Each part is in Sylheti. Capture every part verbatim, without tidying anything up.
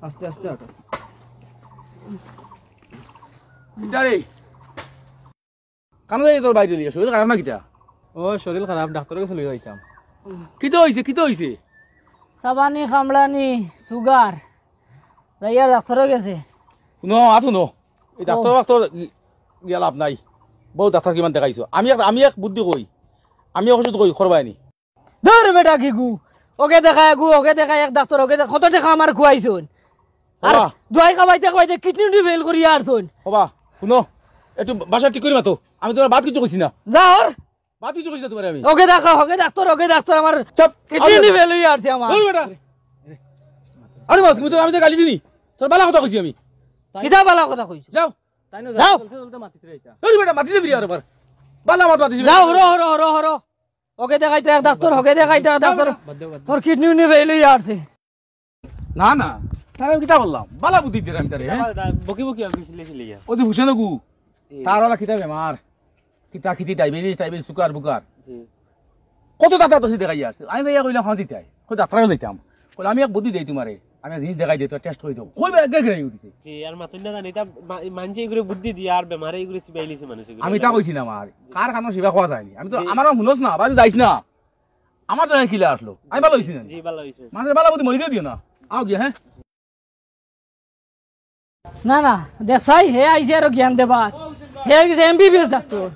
আস্তে আস্তে হাঁটো। কিতা রে? কানো যাই তোর বাইরে দিয়া, শরীর খারাপ না কিতা? ও, শরীর খারাপ, ডাক্তারর গেছে লইয়া যাইতাম। কিতা অইছে, কিতা অইছে? সাবানি, কামড়ানি, সুগার। যাইয়ার ডাক্তারর গেছে। হুনো, আত হুনো। এই ডাক্তার, ও। ডাক্তার গি-, গিয়া লাভ নাই। বউত ডাক্তার কিমান দেখাইছো। আমি এক, আমি এক বুদ্ধি কই। আমি এক ওষুধ কই, করবায়নি। ধুর বেটা, কিগু? ওকে দেখায় গু, ওকে দেখায় এক ডাক্তার, ওকে দেখ-, কত টেকা আমার খুয়াইছইন। আর ওবা। দোয়াই খাবাইতে খাবাইতে কিডনি উডনি ফেইল করিয়া আরছইন। ওবা, হুনো, একটু ভাষা ঠিক করি মাতো। আমি তুমার বাদ কিচ্ছু কইছি না। যাও। বাদ কিচ্ছু কইছি না তুমারে আমি। ওকে দেখা, ওকে ডাক্তার, ওকে ডাক্তার, আমার চুপ, কিডনি আরে উডনি বাবা। ফেইল অইয়া আরছে আমার। ওই বেটা। আরে বাস, আমি তো, আমি তো গালি দিনি। তোর বালা কথা কইছি আমি। কিতা বালা কথা কইছো? যাও। তাই না, যাও। চলতে চলতে মাতিতে রইতা। ওই বেটা, মাতিতে ফিরি আরবার। বালা মাত মাতিছি। যাও, হরো, হরো, হরো, হরো। ওকে দেখাইতে এক ডাক্তার, ওকে দেখাইতে এক ডাক্তার। বাদ দেও, বাদ দেও। তোর কিডনি উডনি ফেইল অইয়া আরছে। না, না, তারে আমি কিতা করলাম? বালা বুদ্ধি দিলাম আমি তারে, হ্যাঁ? বকি বকি আর কি সিলে সিলে ইয়া। ওই যে হুসেন গু, জি। তার ওলা কিতা বেমার? কিতা কিতি ডায়াবেটিস, টাইবেটিস, সুগার, বুগার। জি। কত ডাক্তার তো দেখাই আছে। আমি ভাইয়া কইলাম, "হ্যাঁ, দিতাই।" কই ডাক্তার যাইতাম। কইলে, "আমি এক বুদ্ধি দেই তুমারে। আমি এক জিনিস দেখাই দেই, তোরা টেস্ট করি দেও।" কই ভাই, একে গেড়ে উঠেছে। জি, আর মাতুন না জানি, ইতা মা-, মানষে ইগুরে বুদ্ধি দিয়া আর বেমারে ইগুরে চিবাই লিছে মানুষ ইগুরে। আমি তা কইছি না আমার। কার কানো শিবা কওয়া যায়নি। আমি তো, জি। আমারও হুনস না, বাদে যাইস না। আমার তো কিলা আসলো। আমি বালা অইছি না। জি, বালা অইছে। মানে বালা বুদ্ধি মরি দিও না। আও গিয়া, হ্যাঁ? না, না, দেখছাই, হে আইছে আরো জ্ঞান দেবার। হে আইছে এমবিবিএস ডাক্তার।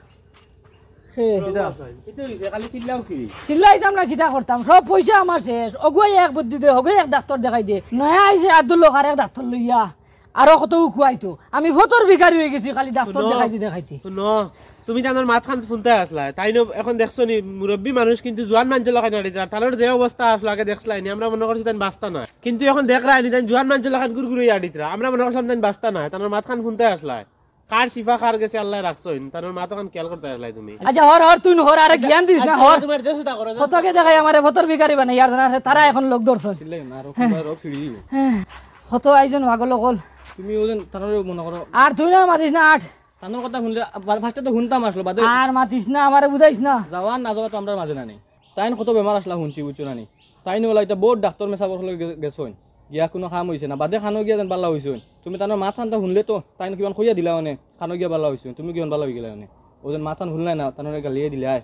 হে। কিতা? কিতা অইছে? খালি চিল্লাও কি? চিল্লাইতাম না, কিতা করতাম? সব পয়সা আমার শেষ। অগুয়ে এক বুদ্ধি দে, অগুয়ে এক ডাক্তার দেখাই দে। নয়া আইছে আব্দুল লোক আর এক ডাক্তার লইয়া। আরো কত খুয়াইতো। আমি ফথর ভিখারি অইগেছি খালি ডাক্তার হুনো, দেখাইতে দেখাইতে। হুনো, তুমি তানর মাতখান হুনতায় আছলায়। তাইন অখন দেখছো নি, মুরব্বি মানুষ কিন্তু জুয়ান মানষর লাখান নাড়িতরা। তানর যে অবস্থা আছলো আগে দেখছলায় নি, আমরা মনো করছি তাইন বাঁচতা নায়। কিন্তু অখন দেখরায় নি, তাইন জুয়ান মানষর লাখান গুড়গুড়ি আড়িতরা। আমরা মনো করছিলাম তাইন বাঁচতা নায়। তানর মাতখান হুনতায় আছলায়। কার শিফা কার গেছে আল্লায় রাখছইন। তানর মাতখান খিয়াল করতায় আছলায় তুমি। আচ্ছা, হর, হর, তুই হর, আরে আচ্ছা, জ্ঞান দিস না, আচ্ছা, হর। তোমার যে চিন্তা করো, যে কতকে দেখাই আমারে ফথর ভিখারি বানাই, আর জানা আছে, তারা অখন লোক ধরছইন। চিল্লাই না, আর হ্যাঁ। রোগ ছিড়ি দিব। হ্যাঁ, কত আইজন পাগল অকল। তুমি ওজন তানরে মনো করো। আর তুই না মাতিস না, আট। তানর কথা হুনলে, বা-, ফার্স্টে তো হুনতাম আছলো, বাদে আর মাতিস না, আমারে বুঝাইস না। যাওয়া না যাওয়া তো আমরার মাঝে না নি। তাইন কত বেমার আছলা হুনছি, বুঝছো না নি? তাইন ওলা ইতা বউত ডাক্তার মেসাব অকলর গে-, গেছইন। গিয়া কুনু কাম অইছে না। বাদে কানো গিয়া যেন বালা অইছইন। তুমি তানর মাতখান তা হুনলে তো, তাইন কিমান কইয়া দিলা অনে, কানো গিয়া বালা অইছইন। তুমি কিমান বালা অইগেলায় অনে। ও যেন মাতখান হুনলায় না, তানরে গালিয়ে দিলায়।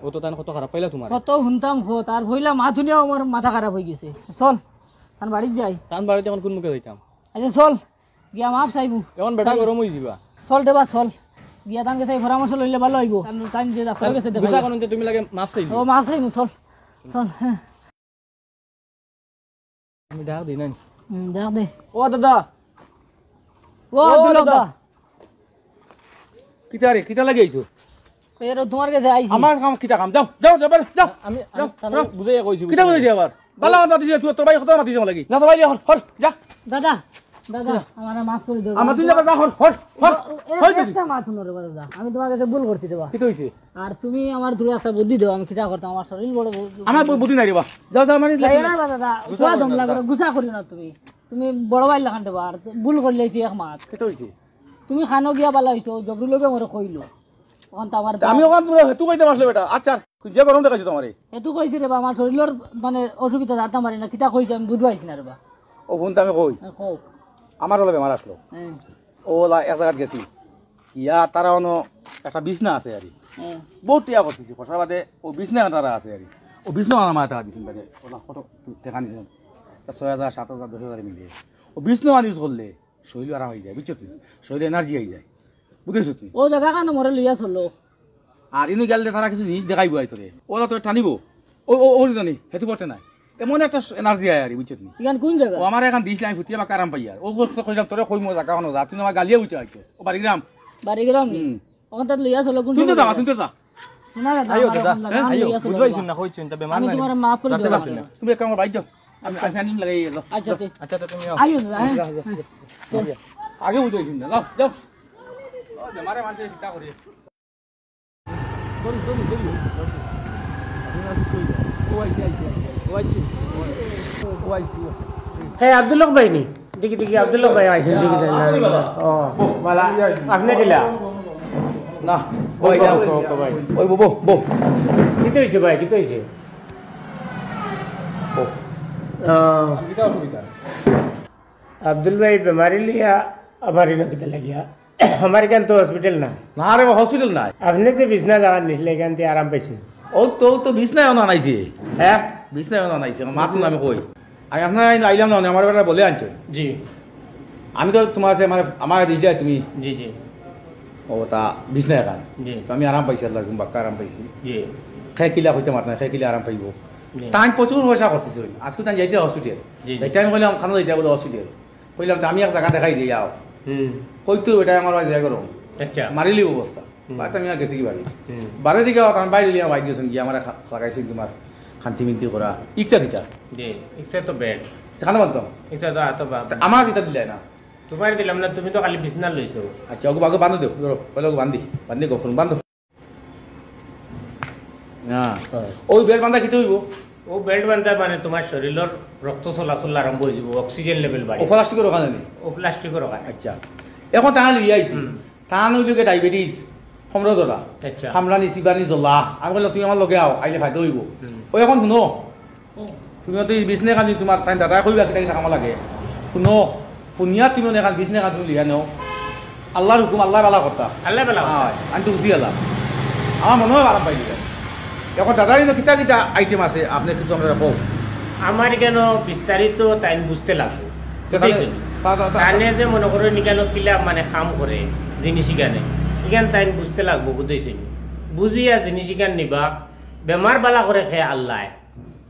ও তো তাইন কত খারাপ পাইলা তুমারে। কত হুনতাম কত, আর পয়লা মাত হুনিয়াউ আমার মাথা খারাপ অইগেছে। চল, তান বাড়িত যাই। তান বাড়িত অখন কুন মুখে যাইতাম? আচ্ছা, চল। গিয়া মাফ চাইমু। অখন বেটা গরম অইযিবা। চল রে বা, চল। গিয়া তান গেছে পরামর্শ লইলে বালা অইবো। তান, তান যে ডাক্তারর গেছে দেখাইয়া। গুছা করুন যে তুমি লাগে মাফ চাইলে। ও, মাফ চাইমু, চল। চল, হ্যাঁ। আমি ডাক দেই না নি? হুম, ডাক দে। ও দাদা। ও ও আব্দুল দাদা। দাদা। কিতা রে, কিতা লাগি আইছো? এ রে, তুমার গেছে আইছি। আমার কাম কিতা কাম? যাও, যাও, যাও, যাও। আমি, যাও, আমি তানরে যাও। বুঝাইয়া কইছি, কিতা বুঝাইয়া। বুঝাই দিয়া আবার? বালা মাত মাতিছে, তুই তোর ভাই কত মাতিছে আমার লাগি। যা, তোর ভাই, হর, হর, যা। দাদা, দাদা, কিতা? আমারে মাফ করি দেও। আমার তুই যাবে, যা, হর, হর, হর, এ-, হর, যা। একটা মাত হুনো রে বা দাদা, আমি তুমার গেছে ভুল করছি রে বা। কিতা অইছে? আর তুমি আমারে দুইটা একটা বুদ্ধি দেও, আমি কিতা করতাম, আমার শরীর বড় বড় আমার বু-, বুদ্ধি নাই রে বা। যাও, যাও, মানে যাই না বা দাদা, গুছা করিও না, দম লাগবো, দাদা। গুছা করিও না তুমি। তুমি বড় ভাইর লাখান রে বা, আর ভুল করিলাইছি এক মাত। কিতা অইছে? তুমি কানো গিয়া বালা অইছো, জবরুল লগে মোরে কইলো। অখন তো আমার তা আমি অখন তুমারে হেতু কইতাম আছলো বেটা। আচ্ছা, তুই যে গরম দেখাইছো তুমারে। হেতু কইছি রে বা, আমার শরীলর মানে অসুবিধা জানতাম পারি না, কিতা কইছে আমি বুঝবাইছি না রে বা। ও হুন তো আমি কই। হ্যাঁ, কও। আমার অলা বেমার আছলো। হ্যাঁ। ও অলা এক জাগাত গেছি। ইয়া তারা অনো একটা বিছনা আছে আরি। হ্যাঁ। বউত টেকা খরচ অইছে, খরচর বাদে ও বিছনা তারা আছে আরি। ও বিছনা আমার মায়ে তারা দিছইন বাদে। অলা কত টেকা নিছইন। তা ছয় হাজার, সাত হাজার, দশ হাজার মিলে। ও বিছনা আনিস করলে শরীল আরাম অইযায়, বুঝছো নি? শরীলে এনার্জি অইযায়, বুঝছো নি? ও জাগা কানো মোরে লইয়া চলো। আর ইনো গেলে তারা কিছু জিনিস দেখাইবো আই তোরে। ওরা তো টানিবো। ও, ও, ও জানি, হেতু করতে নাই। এমন একটা এনার্জি আয় আর, বুঝছো নি? ইখান কুন জাগা? ও আমার এখান দিস লাইন ফুটিয়ে বা কারাম পাই আর। ও কইলাম তোরে কইমু জাগা কানো যা, তুই আমার গালিয়ে বুঝতে হয়তো। ও বাড়িগ্রাম। বাড়িগ্রাম নি? হুম। ওখান তাত লইয়া চলো, কুন তুই তো জাগা? যা, তুই তো যা। না, না, আইও আমার দাদা, এখন লাগা, হ্যাঁ? আমি আইও, লইয়া চলো। বুঝবাই শুন না, কইছো, ইনতা বেমার বুঝি নাই। তোমার মাফ করে আমি দাও। যাইতাম না। তুমি এক কাম করো, বাইর যাও। আমি, আচ্ছা। আমি ফ্যান লাগাই এলো। আচ্ছা, যাও। ঠিক। আচ্ছা, তো তুমি আও। আইও দাদা, হ্যাঁ। যাও, যাও, যাও। আগে বুঝবাই শুন না, যাও, যাও। ও, বেমারে মানষে চিন্তা করি। ও আইছে, আইছে, আইছে। ও আইছে। ও আইছে। হে, আব্দুল হক ভাই নি? দেখি, দেখি, আব্দুল হক ভাই আইছেন, দেখি, দেখি। ও, বালা, আপনে কিলা? না, ওই, ওই, ওই, ওই, ওই, বো, বো, বো। কিতা অইছে ভাই, কিতা অইছে? বো। আহ, কিতা অসুবিধা? আব্দুল ভাই, বেমারি লইয়া আমার ইনো কিতা লাগিয়া? আমার ইখান তো হসপিটাল না। না রে বা, হসপিটাল নাই। আপনে যে বিছনা জাগা নিছলা, ইখান থাকি আরাম পাইছইন? ও তো, ও তো বিছনা অনো আনাইছে। হ্যাঁ? বিছনা অনো আনাইছে, আমার মাত তো আমি কই। আমি আপনার আইন আইলাম না, আমার বেটা বলে আনছে। জি। আমি তো তোমার আছে, আমার, আমার দিস দেয় তুমি। জি, জি। ও তা বিছনা এখান। জি। তো আমি আরাম পাইছি, আল্লাহর হুকুম বাক্কা আরাম পাইছি। জি। খে কিলা কইতে মাত না, খে কিলা আরাম পাইবো। জি। তাই প্রচুর পয়সা খরচ হইছে। আজকে তাই যাইতে হসপিটাল। জি, জি। যাইতে আমি কইলাম, "খানো যাইতে বলে হসপিটাল।" কইলাম, "তো আমি এক জাগা দেখাই দিই, যাও।" হুম। কইতো এটা আমার বাড়ি যাই করো। আচ্ছা। মারিলি অবস্থা। হুম। বাড়িতে আমি আর গেছি কি বাড়ি। হুম। বাড়ির দিকে আমার বাইরে লিয়া বাইক গেছেন গিয়ে আমার লাগাইছেন তোমার খান্তি মিন্তি করা। ইচ্ছা দিতা। জি, ইচ্ছা তো বেড। খানো বানতাম। ইচ্ছা তো আতো বাপ। তা আমার ইটা দিলাই না। তোমার দিলাম না, তুমি তো খালি বিছনা লইছো। আচ্ছা, ওকে বাগে বান্ধো দেও, ধরো, পয়লা ওকে বান্ধি, বান্ধি গফুর বান্ধো। হ্যাঁ। হয়। ওই বেল্ট বান্ধা কিতা হইব? ও বেল্ট বান্ধা মানে তোমার শরীরর রক্ত চলাচল আরম্ভ হয়ে যাব, অক্সিজেন লেভেল বাড়ে। ও প্লাস্টিকের ওখানে নেই? ও প্লাস্টিকের ওখানে। আচ্ছা, এখন তাহলে ইয়ে আইছি। হুম। তান হইল গিয়ে ডায়াবেটিস, কমরো ধরা, আচ্ছা। খামলানি, সিবানি, জ্বলা। আমি বললাম, "তুমি আমার লগে আও, আইলে ফায়দা হইব।" হুম। ও এখন শুনো, তুমি তো এই বিছনা খান তোমার তাই দাদা কইবা কিতা কিতা কামো লাগে। শুনো, শুনিয়া তুমি অনে খান বিছনা খান তুমি লিয়া নেও। আল্লাহর হুকুম, আল্লাহ বালা করতা। আল্লাহ বালা করতা। হ্যাঁ, আমি তো বুঝি আল্লাহ। আমার মনে হয় আরাম পাইলি। এখন দাদার ইনো কিতা কিতা আইটেম আছে, আপনি কিছু আমরা কও। আমার কেন বিস্তারিত তাই বুঝতে লাগবো। তে তাহলে বুঝতেছেন? তা-, তা-, তা-, তানে যে মনে করো নিকানো কিলা মানে কাম করে জিনিস ইখানে, ইখান তাই বুঝতে লাগবো, বুঝতেছেন? বুঝিয়া জিনিস ইখান নিবা, বেমার বালা করে খে আল্লাহ,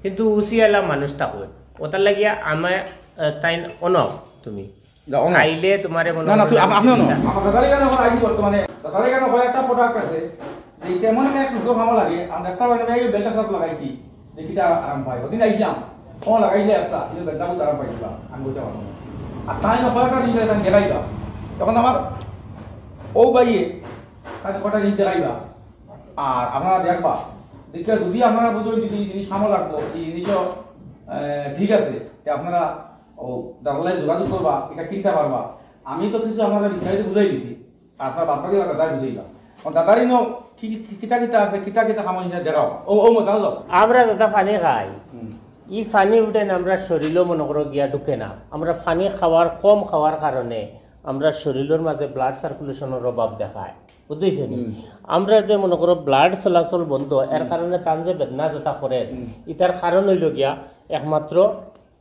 কিন্তু উসিয়ালা মানুষ তা কই। ওটার লাগিয়া আমার, আহ, তাই অনক তুমি। যা, অনক। আইলে তোমারে মনে না, না, করো তুই, আপ-, আপনি অনক। না। আমার দাদার এখানে এখন আইজি বর্তমানে, দাদার এখানে কয়েকটা প্রোডাক্ট আছে, যে তেমন একটা সুন্দর ভালো লাগে, আমি দেখতে পারি না, এই বেলটা সব লাগাইছি, দেখি তা আরাম পাই। ওদিন আইছিলাম, ও লাগাইলে আসা, এই বেলটা বহুত আরাম পাইছিলাম, আমি বলতে পারবো না। আর তাই না কয়েকটা জিনিস আছে, আমি দেখাই দাও। এখন আমার ও ভাইয়ে, তাই কটা জিনিস দেখাই দাও। আর আপনারা দেখবা, দেখে যদি আপনারা বুঝবেন যদি এই জিনিস কামো লাগবো, এই জিনিসও, আহ, ঠিক আছে, তে আপনারা ও দাদার লগে যোগাযোগ করবা, এটা কিনতে পারবা। আমি তো কিছু আপনারা বিস্তারিত বুঝাই দিছি, আপনারা বাদ বাকি দাদাই বুঝাইবা। ও দাদার ইনো কি, কি, কি, কিতা কিতা আছে, কিতা কিতা কামো জিনিস দেখাও। ও, ও, মজা হলো। আমরা যেটা পানি খাই, হুম। ই পানি উঠে না, আমরা শরীরও মনে করো গিয়া ঢুকে না। আমরা পানি খাওয়ার, কম খাওয়ার কারণে আমরা শরীরের মাঝে ব্লাড সার্কুলেশনের অভাব দেখায়, বুঝতেছেন? হুম। আমরা যে মনে করো ব্লাড চলাচল বন্ধ, এর হুম। কারণে তান যে বেদনা যেটা করে, হুম। ইটার কারণ হইল গিয়া একমাত্র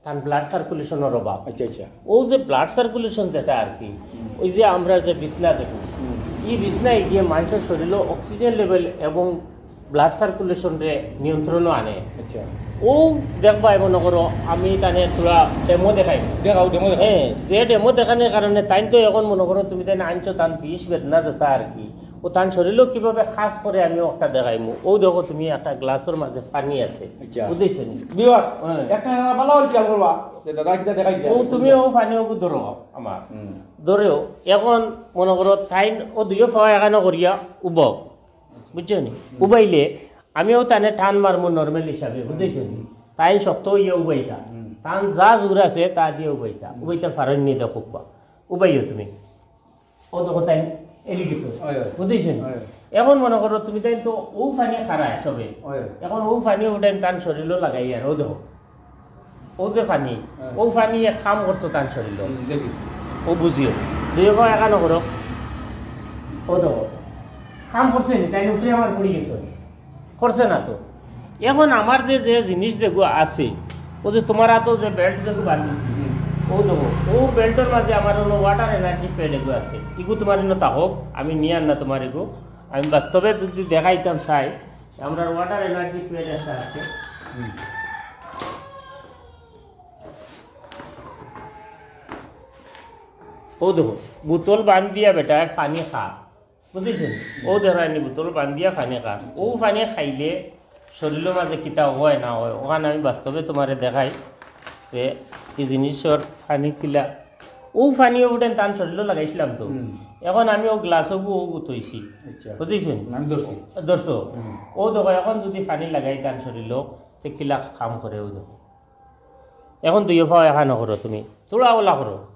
তান ব্লাড সার্কুলেশনের অভাব। আচ্ছা, আচ্ছা। ও যে ব্লাড সার্কুলেশন যেটা আর কি, হুম। ওই যে আমরা যে বিছনা দেখি, হুম। এই বিছনায় গিয়ে মানুষের শরীরে অক্সিজেন লেভেল এবং ব্লাড সার্কুলেশনরে নিয়ন্ত্রণও আনে। আচ্ছা। ও দেখবা, এমন করো, আমি তানে থোড়া ডেমো দেখাই। দেখাও, ডেমো দেখাও। হ্যাঁ, যে ডেমো দেখানোর কারণে তাইন তো এখন মনে করো তুমি তাইন আনছো, তান বিষ বেদনা যেটা আর কি, ও তান শরীরেও কিভাবে কাজ করে আমিও একটা দেখাইমু। ও দেখো তুমি একটা গ্লাসের মাঝে পানি আছে, আচ্ছা। বুঝেছো নি? ভিউয়ার্স, হ্যাঁ। একটা ভালো হল খেয়াল করবা যে দাদা কিতা দেখাই যায়। ও তুমি ও পানি ওগু ধরো আমার। হুম। ধরেও এখন মনে করো তাইন ও দুইও পাওয়া এখানো করিয়া উবাও। বুঝছো নি? হুম। উবাইলে আমিও তানে টান মারমু নরমাল হিসাবে, বুঝছো নি? হুম। তাইন শক্ত হইয়া উবাইতা। হুম। তান যা জোর আছে তা দিয়ে উবাইতা। হুম। উবাইতা ফারন নিয়ে দেখো বা। উবাইও তুমি। ও তো কোথায় এলি গেছো। হয়, হয়। বুঝছো নি? হয়। এখন মনে করো তুমি তাইন তো ও পানি খারায় সবে। হয়। এখন ও পানি উঠেন তান শরীরও লাগাই আর ও দেখো। ও যে পানি, হ্যাঁ। ও পানি এক কাম করতো তান শরীর। হুম, দেখি। ও বুঝিও। দুই ভাই এখানো করো। ও দেখো। কাম করছে নি, তাই উপরে আমার পড়ি গেছে। করছে না তো। এখন আমার যে, যে জিনিস যেগু আছে, ও যে তোমার হাতো যে বেল্ট যেগু বান্ধিছি, হুম। ও দেখো, ও বেল্টর মাঝে আমার হলো ওয়াটার এনার্জি প্যাড এগু আছে। ইগু তোমার ইনো থাকউক, আমি নিয়ার না তোমার ইগু। আমি বাস্তবে যদি দেখাইতাম চাই, আমরা ওয়াটার এনার্জি প্যাড একটা আছে। হুম। ও দেখো, বোতল বান্ধিয়া বেটায় পানি খা, বুঝছো নি? ও দেখো, এনে বোতল বান্ধিয়া পানি খা। ও পানি খাইলে শরীরের মাঝে কিতা হয় না হয়, ওখানে আমি বাস্তবে তোমারে দেখাই যে এই জিনিসর পানি কিলা। ও পানি উঠেন তান শরীরও লাগাইছিলাম তো। হুম। এখন আমি ও গ্লাসও ও গুতইছি। আচ্ছা। বুঝছো নি? আমি ধরছি। ধরছো? হুম। ও দেখো, এখন যদি পানি লাগাই তান শরীরও, তে কিলা কাম করে ও দেখো। এখন দুইও পাও এখানো করো তুমি। থোড়া ওলা করো।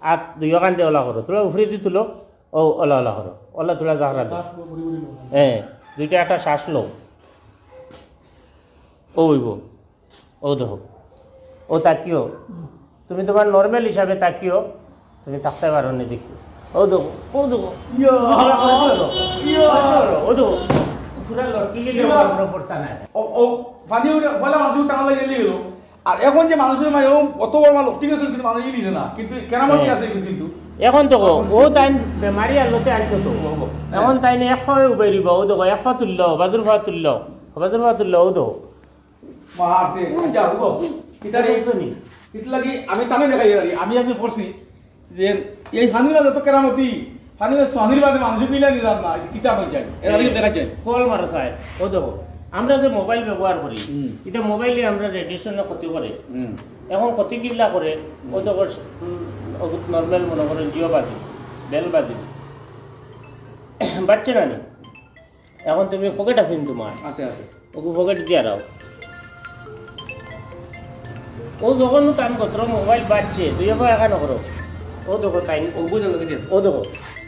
আত দুইও কান্দে ওলা করো। থোড়া উপরেদি তুলো। ও, ওলা, ওলা করো। ওলা থোড়া জাগরা দাও। শ্বাস পুরো ঘুরি ঘুরি নাও। হ্যাঁ, দুইটা একটা শ্বাস লও। ও অইবো। ও দেখো। ও তাকিও। তুমি তুমার নরমাল হিসাবে থাকিও, তুমি থাকতে পারো নি দেখি। ও দেখো, ও দেখো। ও দেখো। পুরা লড়কি গেলে পড়তা না। ও, ও, পানি উঠে, বলে মানুষ টানা লাগে গেলে গেল। আর এখন যে মানুষের মাঝে ও অত বড় মানুষ, ঠিক আছে, কিন্তু মানুষ ইলিশ না, কিন্তু কেরামতি হ্যাঁ। আছে কিন্তু, কিন্তু। এখন তো ও, ও তাইন বেমারি আল্লতে আনছো তো। ও, ও, এখন তাইন এক পায়ে উবাই দিবা, ও দেখো, এক পা তুললো, বাজুর পা তুললো, বাজুর পা তুললো, ও দেখো। মারছে, আচ্ছা, ও, এটা রে, দেখছো নি? এটা লাগি আমি তানে দেখাই আর কি, আমি আপনি করছি যে এই ফানির মাঝে তো কেরামতি, ফানির মাঝে সোয়ানির বাদে মানুষ মিলাই নিলাম না, এটা কিতাব হয়ে যায়, এর আগে দেখা যায়। কল মারো সাহেব, ও দেখো, আমরা যে মোবাইল ব্যবহার করি, হুম। এটা মোবাইলে আমরা রেডিয়েশনে ক্ষতি করে। হুম। এখন ক্ষতি কিলা করে, ও হুম। দেখো, উম, ও নরমাল মনে করেন জিও বাজি, বেল বাজি। বাচ্চা না নি? এখন তুমি পকেট আছে নি তোমার? আছে, আছে। ওগু পকেট দিয়া রাও। ও যখন তান গতর মোবাইল বাজছে, তুই এখন একা নকরো। ও দেখো তাই, ও বুঝে লোকে দিয়ে। ও দেখো,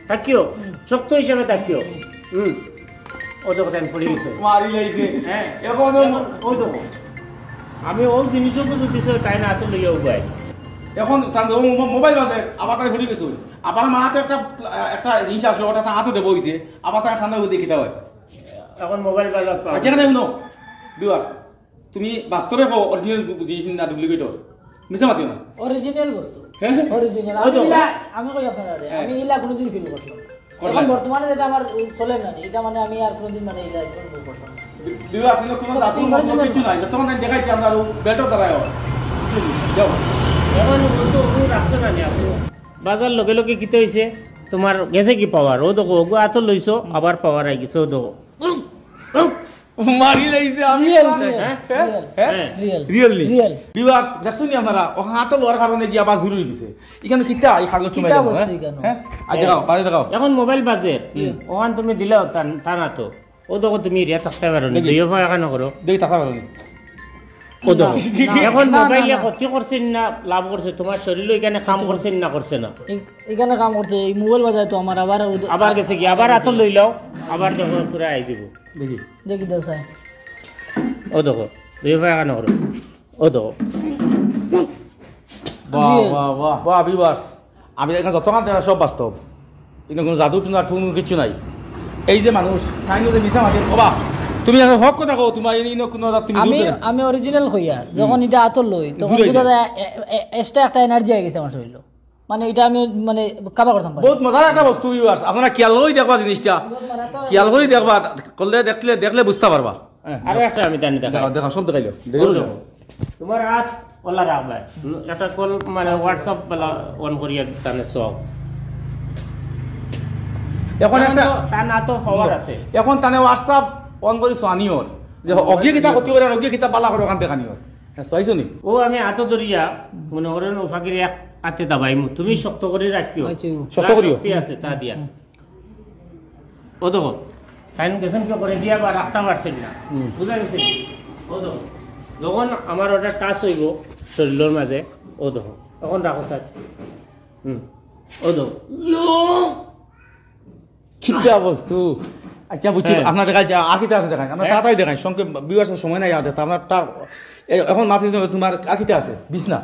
থাকিও, শক্ত হিসাবে থাকিও। হুম। ও দেখো তাই পড়ে গেছে। মারি লাইছে। হ্যাঁ। এখন ও এখন ও দেখো। আমি ও জিনিসও বুঝে দিছে, তাই না, তো লইয়া উবাই। এখন তান ও মো-, মোবাইল বাজে, আবার তাই পড়ে গেছে। আবার আমার হাতে একটা, একটা জিনিস আসলো, ওটা তার হাতে দেবো হইছে, আবার তার ঠান্ডা হয়ে দেখি হয়। এখন মোবাইল বাজার তো আচ্ছা, এখানে হুনো, ভিউয়ার্স, তুমি বাস্তবে কও অরিজিনাল জিনিস না ডুপ্লিকেট? মিছা মাতিও না। অরিজিনাল বস্তু। হ্যাঁ? অরিজিনাল। ওই আমি তো। ইলা, আমি কই আপনারা রে, হ্যাঁ। আমি ইলা কোনোদিন ফিল করলাম না। করলাম এখন না। বর্তমানে যেটা আমার এই চলে না, এটা মানে আমি আর কোনোদিন মানে ইলা ফিল করলাম না। ভিউয়ার্স, আসলে কোনো জাদু সত্যি মন্ত্র অরিজিনাল। কিছু নাই। যতক্ষণ আমি দেখাইছি আমরা আরো বেটার দ্বারাই হয়। যাও। এখন ও তো ও রাখছে না নি আপনি। বাজার লগে লগে কিতা হইছে? তোমার গেছে কি পাওয়ার? ও দেখো, ওগু আতো লইছো, আবার পাওয়ার আই গেছে, ও দেখো। মারি লাইছে আমি। রিয়েল, মানে, রিয়েল, হ্যাঁ? রিয়েল। হ্যাঁ? হ্যাঁ। রিয়েল। রিয়েল নি? রিয়েল। ভিউয়ার্স, দেখছো নি আপনারা? ও হাতে লওয়ার কারণে গিয়া বাস ঘুরে গেছে। এখানে কিতা? এই কাগজ কিতা চুমাই দেবো, বস্তু হ্যাঁ? এখানে? হ্যাঁ? আর দেখাও, বারে দেখাও। এখন মোবাইল বাজে। হুম। ওখান তুমি দিলাও তান, তান আতো। ও দেখো তুমি রিয়া থাকতে পারো নি। দেখি। দুইও পায়ে এখানে করো। দেখি থাকতে পারো নি। ও দেখো। না, না, এখন না, না, মোবাইলে না। ক্ষতি করছে না, লাভ করছে? তোমার শরীরে এখানে কাম করছে না, করছে না? এ-, এখানে কাম করছে, এই মোবাইল বাজায় তো আমার আবার ও দে-, আবার গেছে কি? আবার আতো লইলাও, আবার দেখো পুরা আই দিব। দেখি। দেখি দাও স্যার। ও দেখো, দুই পায়ে এখানে করো। ও দেখো। বাহ, জি। বাহ, বাহ, বাহ, ভিউয়ার্স। আমি এখানে যতক্ষণ দেখা সব বাস্তব। ইনো কোনো জাদু টুনা ঠুনু কিচ্ছু নাই। এই যে মানুষ, তাই যে মিছা মাতির কবা। তুমি এখন হক কথা কও, তোমার এই ইনো কোনো জাত তুমি আমি, জুড়তে না। আমি অরিজিনাল কইয়ার। যখন হুম। এটা আতো লই, তখন জুড়ে বুঝা যায়। যায় এ-, এ-, এক্সট্রা একটা এনার্জি আই গেছে আমার শরীরে। মানে এটা আমি মানে কাবার করতাম পারি। বহুত মজার একটা বস্তু ভিউয়ার্স। আপনারা খেয়াল করি দেখবা জিনিসটা। খেয়াল করি দেখবা, করলে দেখলে, দেখলে বুঝতে পারবা। হ্যাঁ, আরো একটা আমি জানি দেখাই। দেখাও, দেখাও, সব দেখাইলো। দেখো, দেখো। তোমার হাত ওলা রাখবে। একটা কল মানে WhatsApp বলা অন করিয়া তানে সব। এখন তার একটা তো, তার না তো পাওয়ার আছে। এখন তানে WhatsApp অন করি সোয়ানি ওর। যে অগিয়ে কিতা ক্ষতি করে, অগিয়ে কিতা বালা করে ওখান থেকে আনি ওর। হ্যাঁ, চাইছো নি? ও আমি আতো ধরিয়া, মনে করেন ও ফাঁকির এক আতে দাবাইমু। তুমি শক্ত করি রাখিও। আচ্ছা। শক্ত করিও। শক্তি আছে, তা দিয়া। হুম। ও দেখো, তাইন গেছেন কি করে দিয়া বা রাখতে পারছেন না। হুম। বুঝা গেছে? ও দেখো, যখন আমার ওটা টাচ হইব শরীরের মাঝে, ও দেখো, তখন রাখো স্যার। হুম। ও দেখো। ইয়ো! কিতা বস্তু? আচ্ছা, বুঝছি। হ্যাঁ। আপনার দেখা যায়, আর কিতা আছে দেখাই? আমরা হ্যাঁ। তাড়াতাড়ি দেখাই, সংক্ষেপ, ভিউয়ার্সের সময় নাই আমাদের। তো আমরা তা-, এ-, এখন মাত্র তোমার আর কিতা আছে? বিছনা।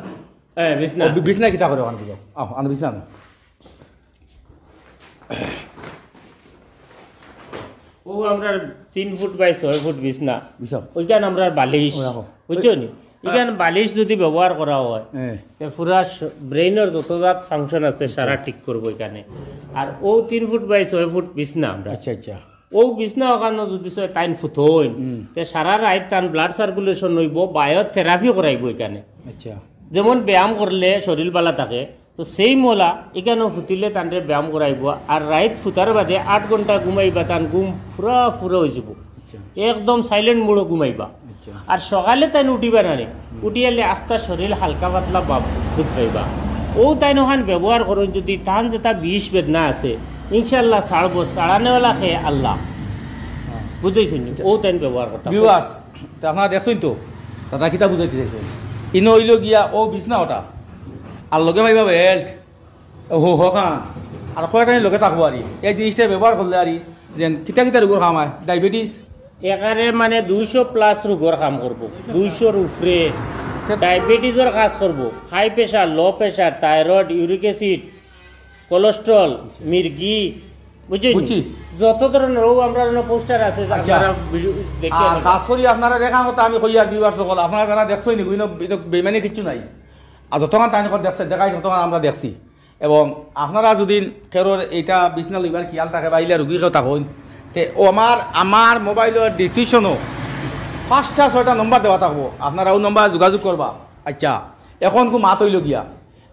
হ্যাঁ, বিছনা ও, বি-, আছে। বিছনা কিতা করে ওখান থেকে? আহ, আনো বিছনা আনো। ও, আমরা তিন ফুট বাই ছয় ফুট বিছনা। বিছাও। ওইখান আমরা বালিশ। ও, রাখো। বুঝছো নি? এখানে বালিশ যদি ব্যবহার করা হয়, হ্যাঁ। তে পুরা স-, ব্রেইনের যত জাত ফাংশন আছে, আচ্ছা। সারা ঠিক করবো এখানে। আর ও তিন ফুট বাই ছয় ফুট বিছনা আমরা। আচ্ছা, আচ্ছা। ও বিছনা ওখানে যদি ছয় তাইন ফুত হইন, হুম। তে সারা রাইত তান ব্লাড সার্কুলেশন হইব, বায়ো থেরাপি করাইব এখানে। আচ্ছা। যেমন ব্যায়াম করলে শরীর বালা থাকে, তো সেই মোলা এখানেও ফুতিলে তানরে ব্যায়াম করাইব। আর রাইত ফুতার বাদে আট ঘন্টা ঘুমাইবা, তান ঘুম ফুরা ফুরা হয়ে যাব। আচ্ছা। একদম সাইলেন্ট মোডও ঘুমাইবা। আচ্ছা। আর সকালে তাই উঠিবা না রে, হুম। উঠিয়ালে আস্তা শরীর হালকা পাতলা ভাব বুঝ পাইবা। ও তাই নখান ব্যবহার করুন, যদি তান যেটা বিষ বেদনা আছে, ইনশাল্লাহ ছাড়বো, ছাড়ানেওয়ালা খে আল্লাহ। হ্যাঁ। বুঝতেছেন নি? আচ্ছা। ও তাই ব্যবহার করতাম। ভিউয়ার্স, তো আপনারা দেখছেন তো, দাদা কিতা বুঝাইতে চাইছেন? ইনো হইল গিয়া ও বিছনা ওটা, আর লগে পাইবা বেল্ট, ও হো, হো, খান, আর কয়টা লগে থাকবো আর কি। এই জিনিসটা ব্যবহার করলে আর কি, যেন কিতা কিতা রোগর কাম হয়, ডায়াবেটিস। একারে মানে দুইশো প্লাস রোগর কাম করবো, দুইশোর উপরে। ডায়াবেটিসর কাজ করব, high pressure, low pressure, thyroid, uric acid, cholesterol, মির্গি, বুঝছেন? বুঝছি। যত ধরনের ও আমরা পোস্টার আছে, আচ্ছা। আপনারা ভিডিও দেখে আর নেবেন। খাস করি আপনারা দেখা কথা আমি কই আর ভিউয়ার্স সকল, আপনারা যারা দেখছইন নি, ইনো বেইমানি কিচ্ছু নাই। আর যতক্ষণ তাই দেখছে, দেখাই যতক্ষণ আমরা দেখছি। এবং আপনারা যদি কেউর এইটা বিছনা লইবার খিয়াল থাকে বা ইলা রুগী কেউ থাকইন, তে ও আমার, আমার মোবাইলর ডিসক্রিপশনও পাঁচটা ছয়টা নম্বর দেওয়া থাকবো, আপনারা ও নম্বরে যোগাযোগ করবা। আচ্ছা, এখন খুব মাত অইল গিয়া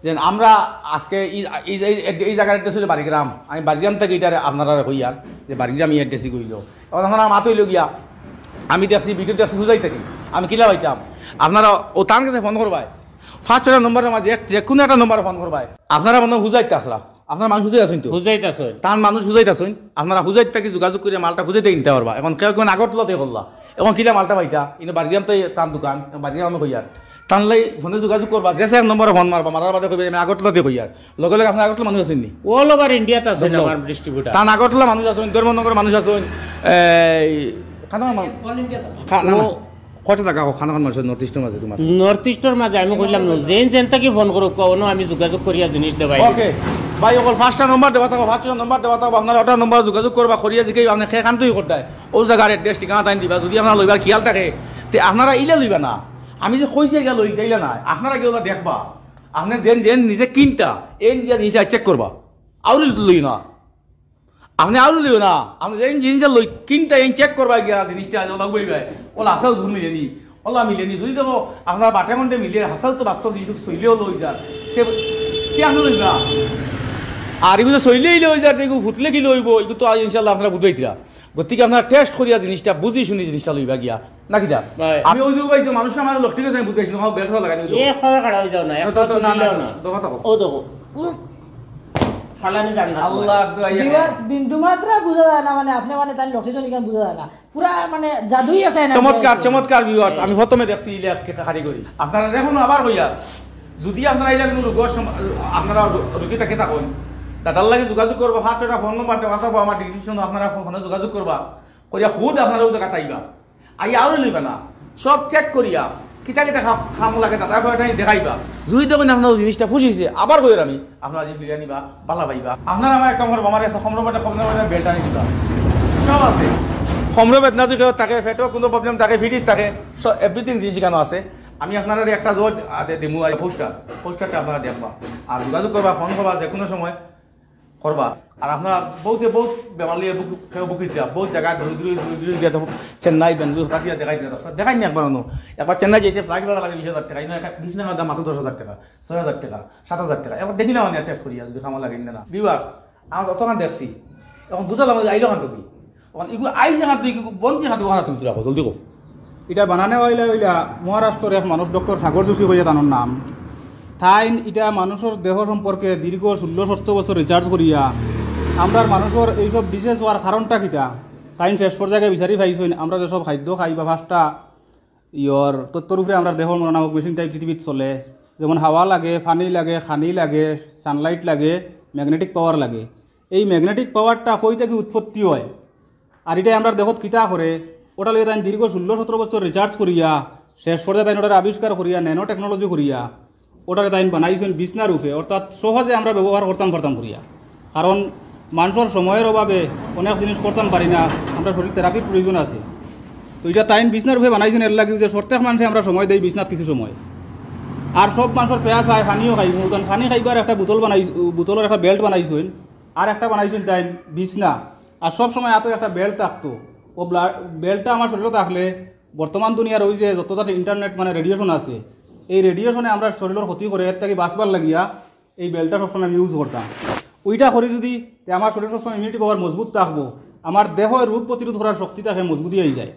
যে আমরা আজকে এই, এই, এই, এই জায়গার অ্যাড্রেস অইল বাড়িগ্রাম, আমি বাড়িগ্রাম থাকি ইটারে আপনারারে কইয়ার যে বাড়িগ্রাম এই অ্যাড্রেসই কইল। এখন আমার মাত অইল গিয়া, আমি দেখছি, ভিডিও দেখছি, বুঝাই থাকি, আমি কিলা পাইতাম, আপনারা ও তান কাছে ফোন করবায়, পাঁচ ছয়টা নম্বরর মাঝে এক, যে কোনো একটা নম্বরে ফোন করবায়, আপনারা মনে হুজাইতে আসরা, আপনার মানুষ হুজাইত আছইন তো? হুজাইত আছইন। তান মানুষ হুজাইত আছইন, আপনারা হুজাইত থাকি যোগাযোগ করিয়া মালটা হুজাইত কিনতা পারবা। এখন কেউ কেউ আগরতলাতে করলা, এখন কিলা মালটা পাইতা, ইনো বাড়িগ্রাম তো তান দোকান, বাড়িগ্রাম আমি কইয়ার। তানলাই ফোনে যোগাযোগ করবা, যে এক নম্বরে ফোন মারবা, মারার বাদে কইবা, "আমি আগরতলাতে কইয়ার।" লগে লগে আপনার আগরতলা মানুষ আছইন নি? All over India-ত আছইন আমার ডিস্ট্রিবিউটর। তান আগরতলা মানুষ আছইন, ধর্মনগর মানুষ আছইন, এই, খানার মা-, All India-ত আছইন। খা-, না, না। ও কয়টা জাগা খানার মানুষ নর্থ ইস্টর মাঝে তোমার? নর্থ ইস্টর মাঝে আমি কইলাম না, যেন যেন থাকি ফোন করুক, কোনো আমি যোগাযোগ করিয়া জিনিস দেবাই। ওকে। ভাই, অকল পাঁচটা নম্বর দেওয়া থাকবো, পাঁচটা নম্বর দেওয়া থাকবো, আপনারা ওটা নম্বর যোগাযোগ করবা, করিয়া জিকাইবা, আপনি খে কান্তই করতায়। ও জায়গার অ্যাড্রেস, ঠিকানা তাইন দিবা, যদি আপনারা লইবার খিয়াল থাকে, তে আপনারা ইলা লইবা না। আমি যে কইছি ইলা লই, ইলা না, আপনারা গিয়া ওটা দেখবা। আপনি যেন, যেন নিজে কিনতা, এই নিজে নিজে চেক করবা। আউরি লই না। আপনি আউরি লইও না। আপনি যেন জিনিসটা লই, কিনতা, এই চেক করবা গিয়া জিনিসটা, যে ওলা উবাই গায়। ওলা হাছাউ ভুল মিলেনি। ওলা মিলেনি। যদি দেখো, আপনার বাটে মন্ডে মিলে, হাছাউ তো বাস্তব জিনিস সইলেও লই যার। তে, তে আপনি লই না। আর এগুলো সইলেই লই যার, যেগুলো ফুটলে কি লইব, এগুলো তো আজ ইনশাল্লাহ আপনারা বুঝাইতরা। গতিকে আপনারা টেস্ট করিয়া জিনিসটা, বুঝি শুনি জিনিসটা লইবা গিয়া। না কিতা? ভাই। আমি ওই যে উবাইছি, মানুষ আমার লোক ঠিক আছে, আমি বুঝাইছি, আমার বেলটা লাগাই দিও। এ ফালা কাটা হয়ে যাও না, না, এক তো, তো, ফালা না, না, তুলিলেও না। না, দফা থাকো। ও দেখো। উম, ফালানি জান না। আল্লাহ, দোয়া ইয়া। ভিউয়ার্স, বিন্দু মাত্রা বুঝা যায় না, মানে, আপনি, মানে, তার লোকেশন এখানে বুঝা যায় না। পুরা, মানে, জাদুই একটা এনার্জি চমৎকার, আছে। চমৎকার ভিউয়ার্স। আমি প্রথমে দেখছি ইলে এক কারিগরি। আপনারা দেখুন আবার হইয়া। যদি আপনারা ইলা কোনো রোগর সম-, আপনারা রো-, রোগী থাকে তখন, দাদার লাগে যোগাযোগ করবো, পাঁচ ছয়টা ফোন নম্বর দেওয়া থাকবো আমার ডিসক্রিপশনে, আপনারা ফোনে যোগাযোগ করবা। করিয়া খুদ আপনারা ওই জায়গাত আইবা। আইয়া আরো লইবা না। সব চেক করিয়া, কিতা কিতা খা-, খামো লাগে, দাদা কয়টা দেখাইবা। যদি দেখুন আপনার ওই জিনিসটা ফুসিছে, আবার কইর আমি, আপনারা জিনিস লইয়া নিবা, বালা পাইবা। আপনারা আমার এক কাম করবো, আমার একটা কম নম্বরে, কম নম্বরে বেল্ট আনি দিবা। সব আছে। কমরো বেদনা যদি কেউ থাকে, পেটও কোনো প্রবলেম থাকে, ফিটিস থাকে, সব, এভরিথিং জিনিস এখানে আছে। আমি আপনারা একটা জোর আদে দিমু আর পোস্টার, পোস্টারটা আপনারা দেখবা। আর যোগাযোগ করবা, ফোন করবা যে কোনো সময়। করবা। আর আপনারা বহুতে বহুত বেমার লইয়া বুক, কেউ বুকিত দিয়া, বহুত জায়গা দূরে দূরে, দূরে দূরে গিয়া, যেমন চেন্নাই, বেঙ্গালুরু, হঠাৎ দিয়া দেখাই দিয়া রাস্তা। দেখাই নি একবার অনো। একবার চেন্নাই যাইতে ফ্লাইট ভাড়া লাগে বিশ হাজার টাকা, ইনো এক বিছনার দাম মাত্র দশ হাজার টাকা, ছয় হাজার টাকা, সাত হাজার টাকা। একবার দেখি না মানে টেস্ট করিয়া, যদি খামো লাগে না, না। ভিউয়ার্স, আমরা অতখান দেখছি। এখন বুঝলাম যে আইলো খান তো কি? এখন এগুলো আইসে খান তো, এগুলো বনছে খান তো, ওখানে তুমি রাখো, জলদি করো। ইটা বানানে অইলা অইলা মহারাষ্ট্রর এক মানুষ ডক্টর সাগর যোশী কইয়া তানর নাম। তাইন ইটা মানুষর দেহ সম্পর্কে দীর্ঘ ষোলো সতেরো বছর রিসার্চ করিয়া আমরার মানুষর এইসব ডিজিজ অওয়ার কারণটা কিতা, তাইন শেষ পর্যায়ে বিচারি পাইছইন। আমরা যেসব খাদ্য খাই বা পাঁচটা ইয়র তত্ত্বর উপরে আমরার দেহ মন নামক মেশিন টাইপ পৃথিবীত চলে, যেমন হাওয়া লাগে, পানি লাগে, খানি লাগে, সানলাইট লাগে, ম্যাগনেটিক পাওয়ার লাগে। এই ম্যাগনেটিক পাওয়ারটা কই থাকি উৎপত্তি হয়, আর ইটায় আমরার দেহত কিতা করে, ওটা লইয়া তাইন দীর্ঘ ষোলো সতেরো বছর রিসার্চ করিয়া, শেষ পর্যায়ে তাইন ওটার আবিষ্কার করিয়া, ন্যানো টেকনোলজি করিয়া, ওটারে তাইন বানাইছইন বিছনা রূপে, অর্থাৎ সহজে আমরা ব্যবহার করতাম পারতাম করিয়া। কারণ মানষর সময়র অভাবে অনেক জিনিস করতাম পারি না, আমরা শরীর থেরাপির প্রয়োজন আছে। তো ইটা তাইন বিছনা রূপে বানাইছইন এর লাগি যে প্রত্যেক মানষে আমরা সময় দেই বিছনাত কিছু সময়, আর সব মানষর পেয়াস আয়, পানিও খাইমু, কারণ পানি খাইবার একটা বোতল বানাই, বোতলর একটা বেল্ট বানাইছইন, আর একটা বানাইছইন তাইন বিছনা। আর সব সময় আতো একটা বেল্ট থাকতো। ও ব্লা-, বেল্টটা আমার শরীরো থাকলে বর্তমান দুনিয়ার ওই যে যতটা ইন্টারনেট মানে রেডিয়েশন আছে, এই রেডিয়েশনে আমরা শরীরর ক্ষতি করে, এর থাকি বাঁচবার লাগিয়া এই বেল্টটা সবসময় আমি ইউজ করতাম। ওইটা করি যদি, তে আমার শরীর সবসময় ইমিউনিটি পাওয়ার মজবুত থাকবো, আমার দেহ রোগ প্রতিরোধ করার শক্তি থাকে, মজবুতি হয়ে যায়।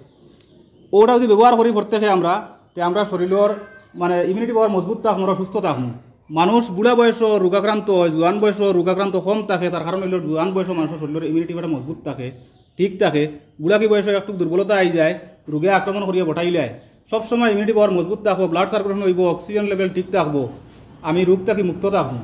ওটা যদি ব্যবহার করি প্রত্যেকে আমরা, তে আমরা শরীরর মানে ইমিউনিটি পাওয়ার মজবুত থাকবো, আমরা সুস্থ থাকবো। মানুষ বুড়া বয়সো রোগাক্রান্ত হয়, জোয়ান বয়সো রোগাক্রান্ত কম থাকে, তার কারণ হইল জোয়ান বয়সো মানুষের শরীরর ইমিউনিটি পাওয়ার মজবুত থাকে, ঠিক থাকে। বুড়াকি বয়সো একটু দুর্বলতা আই যায়, রোগে আক্রমণ করিয়া বটাইলায়। সবসময় ইমিউনিটি পাওয়ার মজবুত থাকবো, ব্লাড সার্কুলেশন হইব, অক্সিজেন লেভেল ঠিক থাকবো, আমি রোগ থাকি মুক্ত থাকবো।